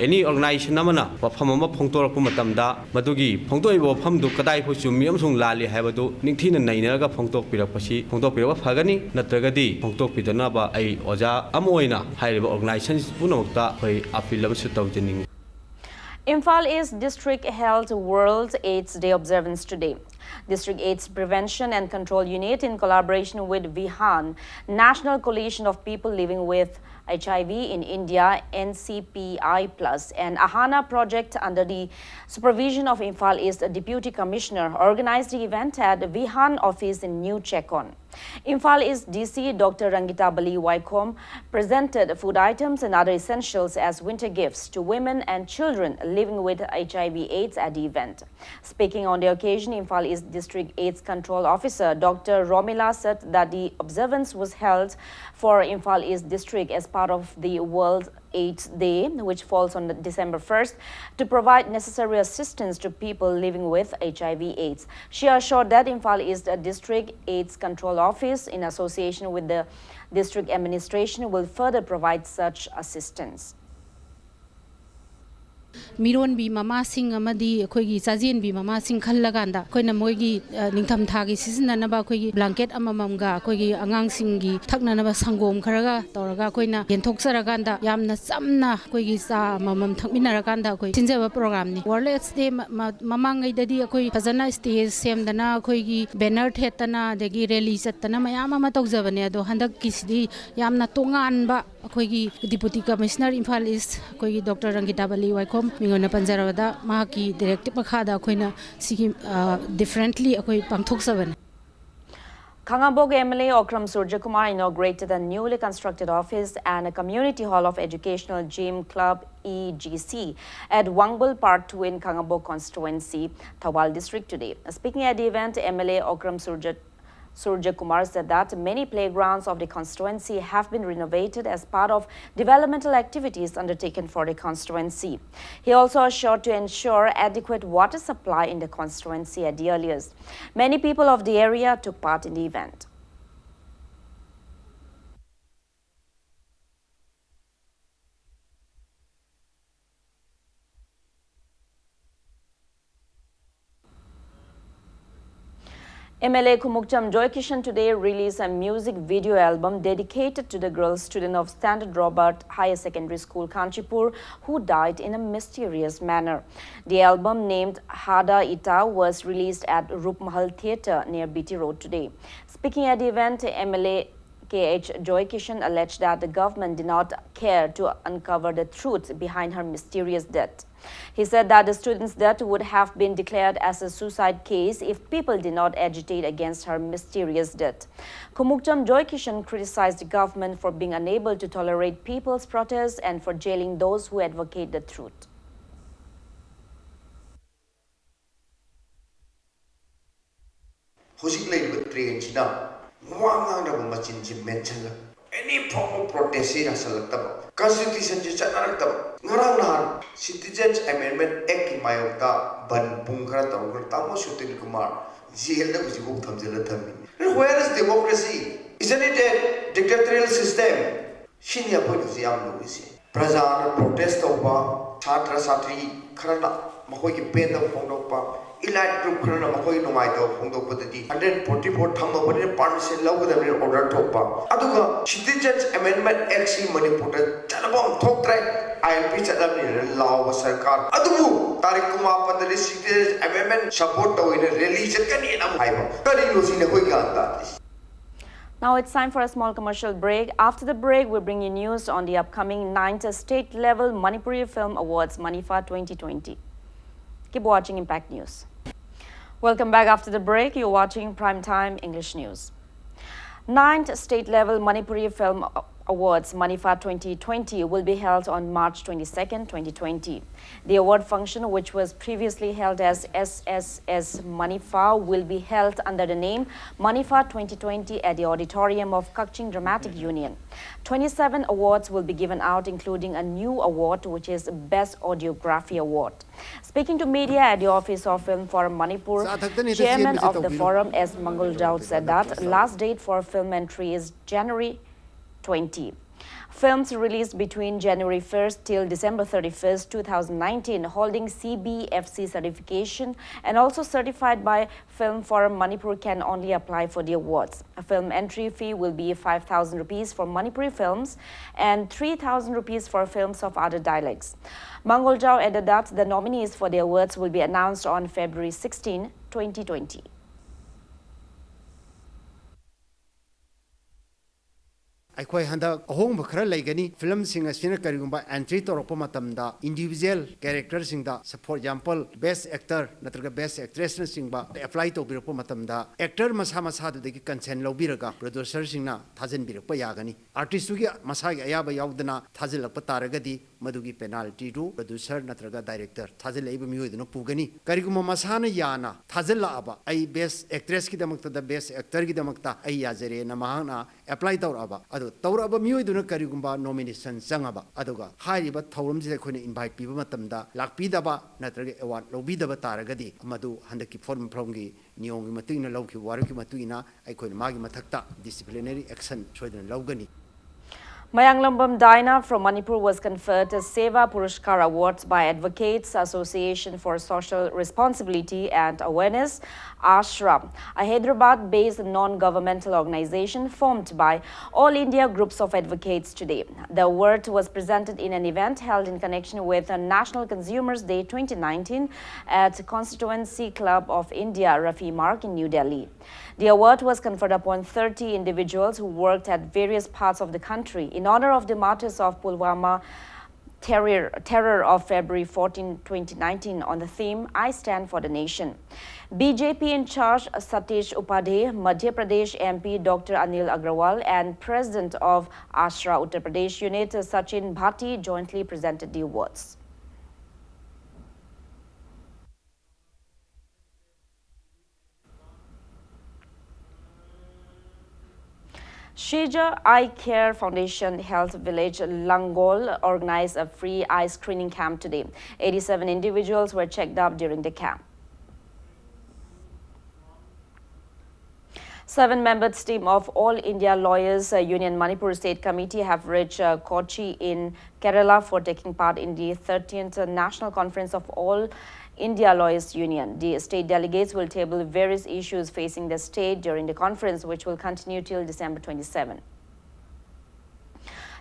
ꯑꯦꯅꯤ ꯑꯣꯔꯒꯅꯥꯏꯖꯦꯁꯟ ꯑꯃꯅ ꯋꯥꯐꯝ ꯑꯃ ꯐꯣꯡꯗꯣꯔꯛꯄ ꯃꯇꯝꯗ ꯃꯗꯨꯒꯤ ꯐꯣꯡꯗꯣꯛꯏꯕ ꯋꯥꯐꯝꯗꯨ ꯀꯗꯥꯏꯐꯥꯎ ꯆꯨꯝꯃꯤ ꯑꯃꯁꯨꯡ ꯂꯥꯜꯂꯤ ꯍꯥꯏꯕꯗꯨ ꯅꯤꯡꯊꯤꯅ ꯅꯩꯅꯔꯒ ꯐꯣꯡꯗꯣꯛꯄꯤꯔꯛꯄꯁꯤ ꯐꯣꯡꯗꯣꯛꯄꯤꯔꯛꯄ ꯐꯒꯅꯤ꯫ ꯅꯠꯇ꯭ꯔꯒꯗꯤ ꯐꯣꯡꯗꯣꯛꯄꯤꯗꯅꯕ ꯑꯩ ꯑꯣꯖꯥ ꯑꯃ ꯑꯣꯏꯅ ꯍꯥꯏꯔꯤꯕ ꯑꯣꯔꯒꯅꯥꯏꯖꯦꯁꯟ ꯄꯨꯝꯅꯃꯛꯇ ꯑꯩꯈꯣꯏ ꯑꯄꯤꯜ ꯑꯃꯁꯨ ꯇꯧꯖꯅꯤꯡꯏ꯫ Imphal East District held World AIDS Day observance today. District AIDS Prevention and Control Unit, in collaboration with VIHAN, National Coalition of People Living with H I V in India, N C P I plus, and AHANA project under the supervision of Imphal East Deputy Commissioner, organized the event at VIHAN office in New Checkon. Imphal East D C Doctor Rangita Bali Waikhom presented food items and other essentials as winter gifts to women and children living with H I V AIDS at the event. Speaking on the occasion, Imphal East District AIDS Control Officer Doctor Romila said that the observance was held for Imphal East District as part of the World AIDS Day, which falls on December first, to provide necessary assistance to people living with H I V AIDS. She assured that Imphal East District AIDS Control Office, in association with the district administration, will further provide such assistance. ꯃꯤꯔꯣꯟꯕꯤ ꯃꯃꯥꯁꯤꯡ ꯑꯃꯗꯤ ꯑꯩꯈꯣꯏꯒꯤ ꯆꯥꯖꯦꯟꯕꯤ ꯃꯃꯥꯁꯤꯡ ꯈꯜꯂꯀꯥꯟꯗ ꯑꯩꯈꯣꯏꯅ ꯃꯣꯏꯒꯤ, ꯑ, ꯅꯤꯡꯊꯝꯊꯥꯒꯤ ꯁꯤꯖꯤꯟꯅꯅꯕ ꯑꯩꯈꯣꯏꯒꯤ blanket ꯑꯃꯃꯝꯒ ꯑꯩꯈꯣꯏꯒꯤ ꯑꯉꯥꯡꯁꯤꯡꯒꯤ ꯊꯛꯅꯅꯕ ꯁꯪꯒꯣꯝ ꯈꯔꯒ ꯇꯧꯔꯒ ꯑꯩꯈꯣꯏꯅ ꯌꯦꯟꯊꯣꯛꯆꯔꯀꯥꯟꯗ ꯌꯥꯝꯅ ꯆꯝꯅ ꯑꯩꯈꯣꯏꯒꯤ ꯆꯥ ꯑꯃꯃꯝ ꯊꯛꯃꯤꯟꯅꯔꯀꯥꯟꯗ ꯑꯩꯈꯣꯏ ꯁꯤꯟꯖꯕ ꯄ꯭ꯔꯣꯒ꯭ꯔꯥꯝꯅꯤ꯫ ꯋꯥꯔꯜ ꯑꯦꯗꯁ ꯗꯦ ꯃ-, ꯃ-, ꯃꯃꯥꯡꯉꯩꯗꯗꯤ ꯑꯩꯈꯣꯏ ꯐꯖꯅ ꯁ꯭ꯇꯦꯖ ꯁꯦꯝꯗꯅ ꯑꯩꯈꯣꯏꯒꯤ ꯕꯦꯅꯔ ꯊꯦꯠꯇꯅ ꯑꯗꯒꯤ ꯔꯦꯂꯤ ꯆꯠꯇꯅ ꯃꯌꯥꯝ ꯑꯃ ꯇꯧꯖꯕꯅꯦ꯫ ꯑꯗꯣ ꯍꯟꯗꯛꯀꯤꯁꯤꯗꯤ ꯌꯥꯝꯅ ꯇꯣꯉꯥꯟꯕ ꯑꯩꯈꯣꯏꯒꯤ ꯗꯤꯄꯨꯇꯤ ꯀꯃꯤꯁꯅꯔ ꯏꯝꯐꯥꯜ ꯏꯁ ꯑꯩꯈꯣꯏꯒꯤ ꯗꯣꯛꯇꯔ ꯔꯪꯒꯤꯇꯥ ꯕꯂꯤ ꯋꯥꯏꯈꯣꯝ ꯃꯤꯉꯣꯟꯗ ꯄꯟꯖꯔꯕꯗ ꯃꯍꯥꯛꯀꯤ ꯗꯤꯔꯦꯛꯇꯤꯞ ꯃꯈꯥꯗ ꯑꯩꯈꯣꯏꯅ ꯁꯤꯒꯤ, ꯑ, ꯗꯤꯐ꯭ꯔꯦꯟꯠꯂꯤ ꯑꯩꯈꯣꯏ ꯄꯥꯡꯊꯣꯛꯆꯕꯅꯤ꯫ Khangabok M L A Okram Surjakumar inaugurated a newly constructed office and a community hall of Educational Gym Club, E G C, at Wangbul Part two in Khangabok constituency, Thoubal district today. Speaking at the event, M L A Okram Surja Surjakumar said that many playgrounds of the constituency have been renovated as part of developmental activities undertaken for the constituency. He also assured to ensure adequate water supply in the constituency at the earliest. Many people of the area took part in the event. M L A Khumukcham Joy Kishan today released a music video album dedicated to the girl student of Standard Robert Higher Secondary School, Kanchipur, who died in a mysterious manner. The album, named Hada Ita, was released at Rupmahal Theatre near B T Road today. Speaking at the event, M L A K H Joy Kishan alleged that the government did not care to uncover the truth behind her mysterious death. He said that the student's death would have been declared as a suicide case if people did not agitate against her mysterious death. Khumukcham Joy Kishan criticized the government for being unable to tolerate people's protests and for jailing those who advocate the truth. ꯍꯧꯖꯤꯛ ꯂꯩꯔꯤꯕ ꯇ꯭ꯔꯦꯟꯁꯤꯅ ꯋꯥ ꯉꯥꯡꯅꯕ ꯃꯆꯤꯟꯁꯤ ꯃꯦꯟꯁꯤꯜꯂꯒ ꯑꯦꯅꯤ form of ꯄ꯭ꯔꯣꯇꯦꯁꯁꯤ ꯌꯥꯁꯜꯂꯛꯇꯕ, ꯀꯟꯁꯇꯤꯇ꯭ꯌꯨꯁꯟꯁꯤ ꯆꯠꯅꯔꯛꯇꯕ, ꯉꯔꯥꯡ ꯅꯍꯥꯟ citizens ꯑꯦꯃꯦꯟꯃꯦꯟ ꯑꯦꯛꯀꯤ ꯃꯥꯌꯣꯛꯇ ꯕꯟ ꯄꯨꯡ ꯈꯔ ꯇꯧꯈ꯭ꯔ ꯇꯥꯃꯣ ꯁꯨꯇꯤꯟ ꯀꯨꯃꯥꯔ ꯖꯦꯜꯗ ꯍꯧꯖꯤꯛꯐꯥꯎ ꯊꯝꯖꯤꯜꯂ ꯊꯝꯃꯤ꯫ Where is democracy? Isn't it a dictatorial system? ꯁꯤꯅꯤ ꯑꯩꯈꯣꯏꯅ ꯍꯧꯖꯤꯛ ꯌꯥꯝ ꯂꯨꯔꯤꯁꯦ꯫ ꯄ꯭ꯔꯖꯥꯅ ꯄ꯭ꯔꯣꯇꯦꯁ ꯇꯧꯕ, ꯁꯥꯇ꯭ꯔ ꯁꯥꯇ꯭ꯔꯤ ꯈꯔꯅ ꯃꯈꯣꯏꯒꯤ ꯄꯦꯟꯗꯕ ꯐꯣꯡꯗꯣꯛꯄ, ꯏꯂꯥꯏꯠ ꯒ꯭ꯔꯨꯞ ꯈꯔꯅ ꯃꯈꯣꯏꯒꯤ ꯅꯨꯡꯉꯥꯏꯇꯕ ꯐꯣꯡꯗꯣꯛꯄꯗꯗꯤ ꯍꯟꯗ꯭ꯔꯦꯠ ꯐꯣꯔꯇꯤ ꯐꯣꯔ ꯊꯝꯃꯕꯅꯤꯅ ꯄꯥꯔꯃꯤꯁꯟ ꯂꯧꯒꯗꯕꯅꯤꯅ ꯑꯣꯔꯗꯔ ꯊꯣꯛꯄ꯫ ꯑꯗꯨꯒ ꯁꯤꯇꯤꯖꯦꯟꯁ ꯑꯦꯃꯦꯟꯃꯦꯟ ꯑꯦꯛꯁꯤ ꯃꯅꯤꯄꯨꯔꯗ ꯆꯠꯅꯕ ꯑꯃ ꯊꯣꯛꯇ꯭ꯔꯦ, ꯑꯥꯏ ꯑꯦꯜ ꯄꯤ ꯆꯠꯅꯕꯅꯤꯅ ꯂꯥꯎꯕ ꯁꯔꯀꯥꯔ꯫ ꯑꯗꯨꯕꯨ ꯇꯥꯔꯤꯛ ꯀꯨꯟꯃꯥꯄꯟꯗꯗꯤ ꯁꯤꯇꯤꯖꯦꯟꯁ ꯑꯦꯃꯦꯟꯃꯦꯟ ꯁꯄꯣꯔꯠ ꯇꯧꯋꯦꯅ ꯔꯦꯂꯤ ꯆꯠꯀꯅꯤꯅ ꯑꯃꯨꯛ ꯍꯥꯏꯕ꯫ ꯀꯔꯤꯅꯣ ꯁꯤꯅꯤ ꯑꯩꯈꯣꯏ ꯒ꯭ꯌꯥꯟ ꯇꯥꯗ꯭ꯔꯤꯁꯦ꯫ Now it's time for a small commercial break. After the break, we bring you news on the upcoming ninth State Level Manipuri Film Awards, MANIFA twenty twenty. Keep watching Impact News. Welcome back after the break. You're watching Prime Time English News. Ninth State Level Manipuri Film Awards, MANIFA twenty twenty, will be held on March twenty-second, twenty twenty. The award function, which was previously held as S S S MANIFA, will be held under the name MANIFA twenty twenty at the auditorium of Kakching Dramatic Union. Twenty-seven awards will be given out, including a new award, which is Best Audiography Award. Speaking to media at the office of Film Forum Manipur, chairman of the forum, S Mangaljao, said that last date for film entry is January twenty. Films released between January first till December thirty-first, two thousand nineteen, holding C B F C certification and also certified by Film Forum Manipur can only apply for the awards. A film entry fee will be five thousand rupees for Manipuri films and three thousand rupees for films of other dialects. Mangaljao added that the nominees for the awards will be announced on February sixteen, twenty twenty. ꯑꯩꯈꯣꯏ ꯍꯟꯗꯛ ꯑꯍꯣꯡꯕ ꯈꯔ ꯂꯩꯒꯅꯤ꯫ ꯐꯤꯂꯝꯁꯤꯡ ꯑꯁꯤꯅ ꯀꯔꯤꯒꯨꯝꯕ entry ꯇꯧꯔꯛꯄ ꯃꯇꯝꯗ, individual ꯀꯦꯔꯦꯛꯇꯔꯁꯤꯡꯗ, support example, ꯕꯦꯁ actor ꯅꯠꯇ꯭ꯔꯒ ꯕꯦꯁ ꯑꯦꯛꯇ꯭ꯔꯦꯁꯅꯆꯤꯡꯕ ꯑꯦꯄ꯭ꯂꯥꯏ ꯇꯧꯕꯤꯔꯛꯄ ꯃꯇꯝꯗ, ꯑꯦꯛꯇꯔ ꯃꯁꯥ ꯃꯁꯥꯗꯨꯗꯒꯤ ꯀꯟꯁꯦꯟ ꯂꯧꯕꯤꯔꯒ ꯄ꯭ꯔꯣꯗ꯭ꯌꯨꯁꯔꯁꯤꯡꯅ ꯊꯥꯖꯤꯟꯕꯤꯔꯛꯄ ꯌꯥꯒꯅꯤ꯫ ꯑꯥꯔꯇꯤꯁꯇꯨꯒꯤ ꯃꯁꯥꯒꯤ ꯑꯌꯥꯕ ꯌꯥꯎꯗꯅ ꯊꯥꯖꯤꯜꯂꯛꯄ ꯇꯥꯔꯒꯗꯤ, ꯃꯗꯨꯒꯤ ꯄꯦꯅꯥꯜꯇꯤꯗꯨ ꯄ꯭ꯔꯣꯗ꯭ꯌꯨꯁꯔ ꯅꯠꯇ꯭ꯔꯒ ꯗꯥꯏꯔꯦꯛꯇꯔ ꯊꯥꯖꯤꯜꯂꯛꯏꯕ ꯃꯤꯑꯣꯏꯗꯨꯅ ꯄꯨꯒꯅꯤ꯫ ꯀꯔꯤꯒꯨꯝꯕ ꯃꯁꯥꯅ ꯌꯥꯅ ꯊꯥꯖꯤꯜꯂꯛꯑꯕ, "ꯑꯩ ꯕꯦꯁ ꯑꯦꯛꯇ꯭ꯔꯦꯁꯀꯤꯗꯃꯛꯇꯗ, ꯕꯦꯁ ꯑꯦꯛꯇꯔꯒꯤꯗꯃꯛꯇ ꯑꯩ ꯌꯥꯖꯔꯦꯅ" ꯃꯍꯥꯛꯅ ꯑꯦꯄ꯭ꯂꯥꯏ ꯇꯧꯔꯛꯑꯕ, ꯑꯗꯨ ꯇꯧꯔꯛꯑꯕ ꯃꯤꯑꯣꯏꯗꯨꯅ ꯀꯔꯤꯒꯨꯝꯕ ꯅꯣꯃꯤꯅꯦꯁꯟ ꯆꯪꯉꯕ, ꯑꯗꯨꯒ ꯍꯥꯏꯔꯤꯕ ꯊꯧꯔꯝꯁꯤꯗ ꯑꯩꯈꯣꯏꯅ ꯏꯟꯚꯥꯏꯠ ꯄꯤꯕ ꯃꯇꯝꯗ ꯂꯥꯛꯄꯤꯗꯕ ꯅꯠꯇ꯭ꯔꯒ ꯑꯦꯋꯥꯔꯗ ꯂꯧꯕꯤꯗꯕ ꯇꯥꯔꯒꯗꯤ, ꯃꯗꯨ ꯍꯟꯗꯛꯀꯤ ꯐꯣꯔꯝ ꯐꯣꯔꯝꯒꯤ ꯅꯤꯌꯣꯝꯒꯤ ꯃꯇꯨꯡ ꯏꯟꯅ ꯂꯧꯈꯤꯕ ꯋꯥꯔꯦꯞꯀꯤ ꯃꯇꯨꯡ ꯏꯟꯅ ꯑꯩꯈꯣꯏꯅ ꯃꯥꯒꯤ ꯃꯊꯛꯇ ꯗꯤꯁꯤꯄ꯭ꯂꯤꯅꯔꯤ ꯑꯦꯛꯁꯟ ꯁꯣꯏꯗꯅ ꯂꯧꯒꯅꯤ꯫ Mayanglambam Daina from Manipur was conferred a Seva Puraskar Award by Advocates Association for Social Responsibility and Awareness, ASHRA, a Hyderabad-based non-governmental organization formed by All India Groups of Advocates today. The award was presented in an event held in connection with National Consumers Day twenty nineteen at Constituency Club of India, Rafi Marg in New Delhi. The award was conferred upon thirty individuals who worked at various parts of the country in honor of the martyrs of Pulwama terror, terror of February fourteen, twenty nineteen on the theme, "I Stand for the Nation." B J P in charge Satish Upadhyay, Madhya Pradesh M P Doctor Anil Agrawal, and President of ASHRA Uttar Pradesh Unit Sachin Bhatti jointly presented the awards. Sheja Eye Care Foundation Health Village Langol organized a free eye screening camp today. Eighty-seven individuals were checked up during the camp. Seven-member team of All India Lawyers uh, Union Manipur State Committee have reached uh, Kochi in Kerala for taking part in the thirteenth National Conference of All India Lawyers Union. The state delegates will table various issues facing the state during the conference, which will continue till December twenty-seven.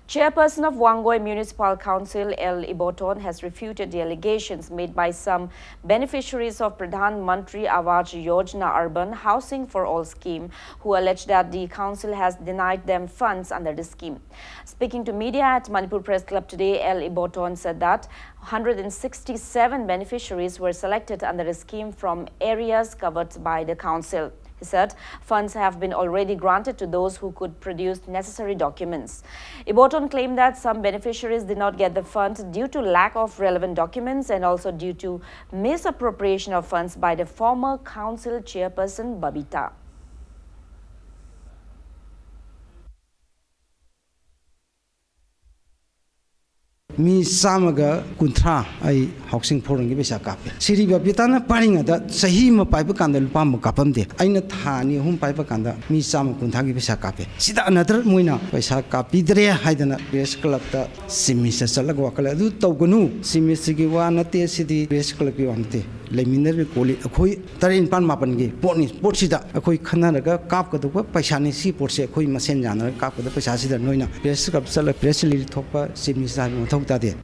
Chairperson of Wangoi Municipal Council, L Iboton, has refuted the allegations made by some beneficiaries of Pradhan Mantri Awas Yojana Urban Housing for All scheme, who allege that the council has denied them funds under the scheme. Speaking to media at Manipur Press Club today, L Iboton said that one hundred sixty-seven beneficiaries were selected under the scheme from areas covered by the council. He said funds have been already granted to those who could produce necessary documents. Iboton claimed that some beneficiaries did not get the fund due to lack of relevant documents and also due to misappropriation of funds by the former council chairperson Babita. ꯃꯤ ꯆꯥꯝꯃꯒ ꯀꯨꯟꯊ꯭ꯔꯥ ꯑꯩ housing ꯐꯣꯔꯝꯒꯤ ꯄꯩꯁꯥ ꯀꯥꯞꯄꯦ꯫ ꯁꯤꯔꯤ ꯕꯕꯤꯇꯥꯅ ꯄꯥꯏꯔꯤꯉꯩꯗ ꯆꯍꯤ ꯑꯃ ꯄꯥꯏꯕ ꯀꯥꯟꯗ ꯂꯨꯄꯥ ꯑꯃ ꯀꯥꯞꯄꯝꯗꯦ꯫ ꯑꯩꯅ ꯊꯥ ꯑꯅꯤ ꯑꯍꯨꯝ ꯄꯥꯏꯕ ꯀꯥꯟꯗ ꯃꯤ ꯆꯥꯝꯃ ꯀꯨꯟꯊ꯭ꯔꯥꯒꯤ ꯄꯩꯁꯥ ꯀꯥꯞꯄꯦ꯫ ꯁꯤꯗ ꯑꯅꯗꯔ ꯃꯣꯏꯅ ꯄꯩꯁꯥ ꯀꯥꯞꯄꯤꯗ꯭ꯔꯦ ꯍꯥꯏꯗꯅ ꯄ꯭ꯔꯦꯁ ꯀ꯭ꯂꯕꯇ ꯆꯤꯞ ꯃꯤꯅꯤꯁꯇꯔ ꯆꯠꯂꯒ ꯋꯥꯀꯠꯂꯦ꯫ ꯑꯗꯨ ꯇꯧꯒꯅꯨ꯫ ꯆꯤꯞ ꯃꯤꯅꯤꯁꯇꯔꯒꯤ ꯋꯥ ꯅꯠꯇꯦ, ꯁꯤꯗꯤ ꯄ꯭ꯔꯦꯁ ꯀ꯭ꯂꯕꯀꯤ ꯋꯥ ꯅꯠꯇꯦ꯫ ꯂꯩꯃꯤꯟꯅꯔꯤꯕ ꯀꯣꯂꯤꯛ ꯑꯩꯈꯣꯏ ꯇꯔꯦꯠ ꯅꯤꯄꯥꯜ ꯃꯥꯄꯜꯒꯤ ꯄꯣꯠꯅꯤ꯫ ꯄꯣꯠꯁꯤꯗ ꯑꯩꯈꯣꯏ ꯈꯟꯅꯔꯒ ꯀꯥꯞꯀꯗꯧꯕ ꯄꯩꯁꯥꯅꯤ꯫ ꯁꯤ ꯄꯣꯠꯁꯦ ꯑꯩꯈꯣꯏ ꯃꯁꯦꯟ ꯌꯥꯅꯔꯒ ꯀꯥꯞꯀꯗꯕ ꯄꯩꯁꯥꯁꯤꯗ ꯅꯣꯏꯅ ꯄ꯭ꯔꯦꯁ ꯀ꯭ꯂꯕ ꯆꯠꯂꯒ ꯄ꯭ꯔꯦꯁ ꯔꯤꯂꯤꯖ ꯊꯣꯛꯄ ꯆꯤꯞ ꯃꯤꯅꯤꯁꯇꯔ ꯍꯥꯏꯕ ꯃꯊꯧ ꯇꯥꯗꯦ꯫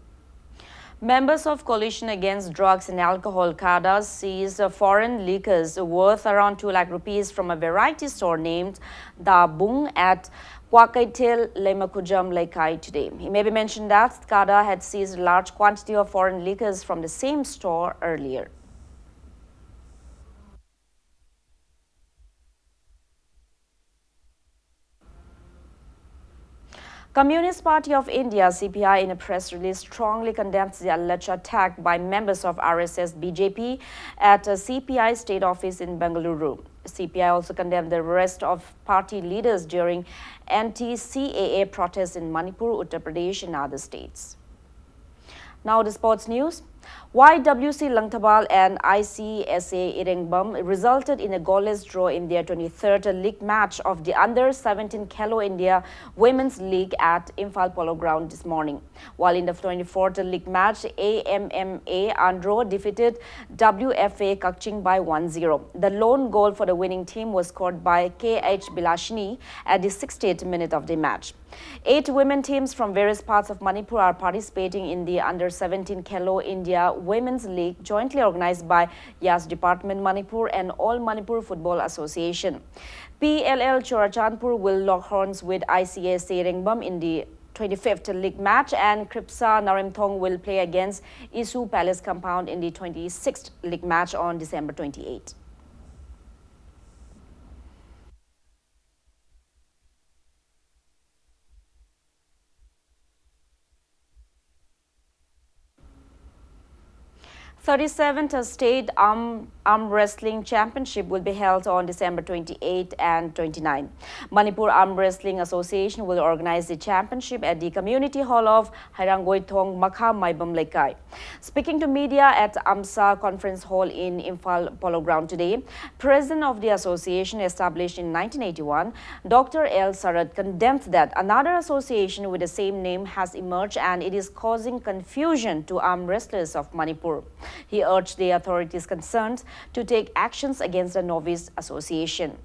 Members of Coalition Against Drugs and Alcohol, CADA, seized foreign liquors worth around two lakh rupees from a variety store named Da Bung at Kwakaithel Leimakhujam Leikai today. It may be mentioned that SCADA had seized a large quantity of foreign liquors from the same store earlier. Communist Party of India, C P I, in a press release, strongly condemns the alleged attack by members of R S S B J P at a C P I state office in Bengaluru. C P I also condemned the arrest of party leaders during anti-C A A protests in Manipur, Uttar Pradesh, and other states. Now, the sports news. Y W C Langthabal and I C S A Irengbam resulted in a goalless draw in their twenty-third league match of the Under seventeen Khelo India Women's League at Imphal Polo Ground this morning. While in the twenty-fourth league match, A M M A Andro defeated W F A Kakching by one zero. The lone goal for the winning team was scored by K H Bilashini at the sixtieth minute of the match. Eight women teams from various parts of Manipur are participating in the Under seventeen Khelo India Women's League, jointly organized by Yas Department Manipur and All Manipur Football Association. P L L Churachandpur will lock horns with I C S A Irengbam in the twenty-fifth league match, and Kripsa Naremthong will play against Isu Palace Compound in the twenty-sixth league match on December twenty-eighth. Thirty-seventh State Arm, Arm Wrestling Championship will be held on December twenty-eighth and twenty-ninth. Manipur Arm Wrestling Association will organize the championship at the Community Hall of Hairangoi Thong, Makha Maibam Leikai. Speaking to media at AMSA Conference Hall in Imphal Polo Ground today, President of the association, established in nineteen eighty-one, Doctor L Sarat, condemned that another association with the same name has emerged and it is causing confusion to arm wrestlers of Manipur. He urged the authorities concerned to take actions against the novice association.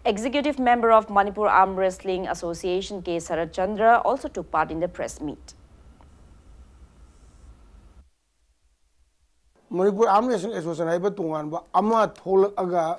Executive member of Manipur Arm Wrestling Association, K Sarat Chandra, also took part in the press meet. Manipur arm wrestling association ꯍꯥꯏꯕ ꯇꯣꯉꯥꯟꯕ ꯑꯃ ꯊꯣꯛꯂꯛꯑꯒ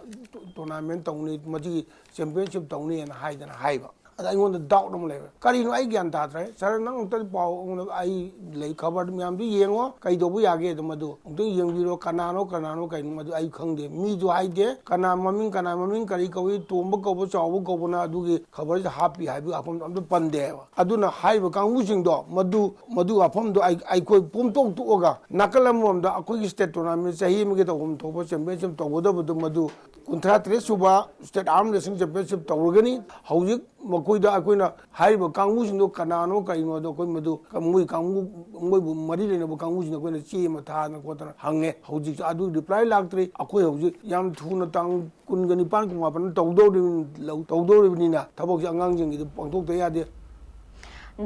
tournament ꯇꯧꯅꯤ, ꯃꯁꯤꯒꯤ championship ꯇꯧꯅꯤꯅ ꯍꯥꯏꯗꯅ ꯍꯥꯏꯕ꯫ ꯑꯗ ꯑꯩꯉꯣꯟꯗ ꯗꯥꯎꯠ ꯑꯃ ꯂꯩꯕ, ꯀꯔꯤꯅꯣ ꯑꯩ ꯒ꯭ꯌꯥꯟ ꯇꯥꯗ꯭ꯔꯦ꯫ ꯁꯥꯔ, ꯅꯪ ꯑꯝꯇ ꯄꯥꯎ, ꯑꯩꯉꯣꯟꯗ, ꯑꯩ ꯂꯩ, ꯈꯕꯔ ꯃꯌꯥꯝꯗꯨ ꯌꯦꯡꯉꯣ, ꯀꯩꯗꯧꯕ ꯌꯥꯒꯦ ꯑꯗꯨ ꯃꯗꯨ ꯑꯃꯨꯛꯇꯪ ꯌꯦꯡꯕꯤꯔꯣ꯫ ꯀꯅꯥꯅꯣ ꯀꯅꯥꯅꯣ ꯀꯩꯅꯣ ꯃꯗꯨ ꯑꯩ ꯈꯪꯗꯦ꯫ ꯃꯤꯁꯨ ꯍꯥꯏꯗꯦ, ꯀꯅꯥ ꯃꯃꯤꯡ, ꯀꯅꯥ ꯃꯃꯤꯡ, ꯀꯔꯤ ꯀꯧꯏ, ꯇꯣꯝꯕ ꯀꯧꯕ, ꯆꯥꯎꯕ ꯀꯧꯕꯅ ꯑꯗꯨꯒꯤ ꯈꯕꯔꯁꯤꯗ ꯍꯥꯞꯄꯤ ꯍꯥꯏꯕꯒꯤ ꯋꯥꯐꯝꯗꯣ ꯑꯝꯇ ꯄꯟꯗꯦꯕ꯫ ꯑꯗꯨꯅ ꯍꯥꯏꯔꯤꯕ ꯀꯥꯡꯕꯨꯁꯤꯡꯗꯣ, ꯃꯗꯨ, ꯃꯗꯨ ꯋꯥꯐꯝꯗꯣ ꯑꯩ, ꯑꯩꯈꯣꯏ ꯄꯨꯝꯇꯣꯛ ꯇꯣꯛꯑꯒ ꯅꯥꯀꯜ ꯑꯃꯔꯣꯝꯗ ꯑꯩꯈꯣꯏꯒꯤ ꯁ꯭ꯇꯦꯠ ꯇꯣꯔꯅꯥꯃꯦꯟ ꯆꯍꯤ ꯑꯃꯒꯤ ꯇꯧꯐꯝ ꯊꯣꯛꯄ ꯆꯦꯝꯄꯤꯌꯟꯁꯤꯞ ꯇꯧꯒꯗꯕꯗꯨ ꯃꯗꯨ ꯀꯨꯟꯊ꯭ꯔꯥ ꯇꯔꯦꯠ ꯁꯨꯕ ꯁ꯭ꯇꯦꯠ ꯑꯥꯔꯝ ꯔꯦꯁꯂꯤꯡ ꯆꯦꯝꯄꯤꯌꯟꯁꯤꯞ ꯇꯧꯔꯒꯅꯤ꯫ ꯍꯧꯖꯤꯛ ꯃꯈꯣꯏꯗ ꯑꯩꯈꯣꯏꯅ ꯍꯥꯏꯔꯤꯕ ꯀꯥꯡꯕꯨꯁꯤꯡꯗꯣ ꯀꯅꯥꯅꯣ ꯀꯔꯤꯅꯣꯗꯣ ꯑꯩꯈꯣꯏ ꯃꯗꯨ ꯃꯣꯏ ꯀꯥꯡꯕꯨ, ꯃꯣꯏꯕꯨ ꯃꯔꯤ ꯂꯩꯅꯕ ꯀꯥꯡꯕꯨꯁꯤꯡꯗ ꯑꯩꯈꯣꯏꯅ ꯆꯦ ꯑꯃ ꯊꯥꯗꯅ ꯈꯣꯠꯇꯅ ꯍꯪꯉꯦ꯫ ꯍꯧꯖꯤꯛꯁꯨ ꯑꯗꯨ ꯔꯤꯄ꯭ꯂꯥꯏ ꯂꯥꯛꯇ꯭ꯔꯤ꯫ ꯑꯩꯈꯣꯏ ꯍꯧꯖꯤꯛ ꯌꯥꯝ ꯊꯨꯅ ꯇꯥꯡ ꯀꯨꯟꯒ ꯅꯤꯄꯥꯟ, ꯀꯨꯟꯃꯥꯄꯟ ꯇꯧꯗꯧꯔꯤꯕꯅꯤ-, ꯂꯧ-, ꯇꯧꯗꯧꯔꯤꯕꯅꯤꯅ ꯊꯕꯛꯁꯤ ꯑꯉꯥꯡꯁꯤꯡꯒꯤꯗꯤ ꯄꯥꯡꯊꯣꯛꯇ ꯌꯥꯗꯦ꯫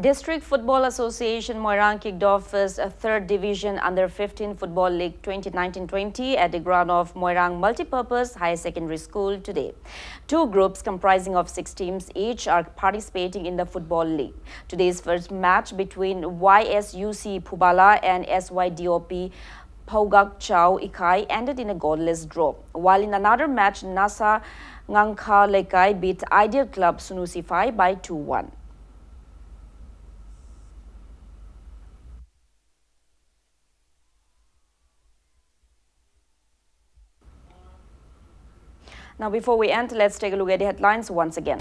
District Football Association Moirang kicked off its third division under fifteen Football League twenty nineteen twenty at the ground of Moirang Multipurpose Higher Secondary School today. Two groups comprising of six teams each are participating in the Football League. Today's first match between Y S U C Phubala and S Y D O P Phaugakchao Ikai ended in a goalless draw, while in another match, Nasa Ngangkha Lekai beat Ideal Club Sunu Sifai by two one. Now, before we end, let's take a look at the headlines once again.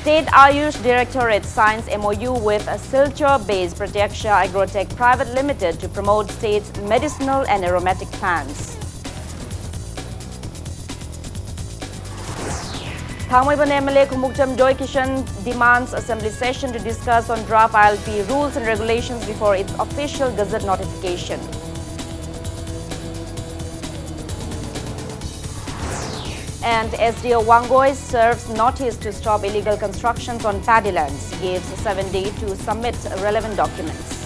State Ayush Directorate signs M O U with a Silchar-based Pratyaksha Agrotech Private Limited to promote state's medicinal and aromatic plants. Thangmeiban M L A Khumukcham Joy Kishan demands assembly session to discuss on draft I L P rules and regulations before its official gazette notification. And S D O Wangoi serves notice to stop illegal constructions on paddy lands, gives seven days to submit relevant documents.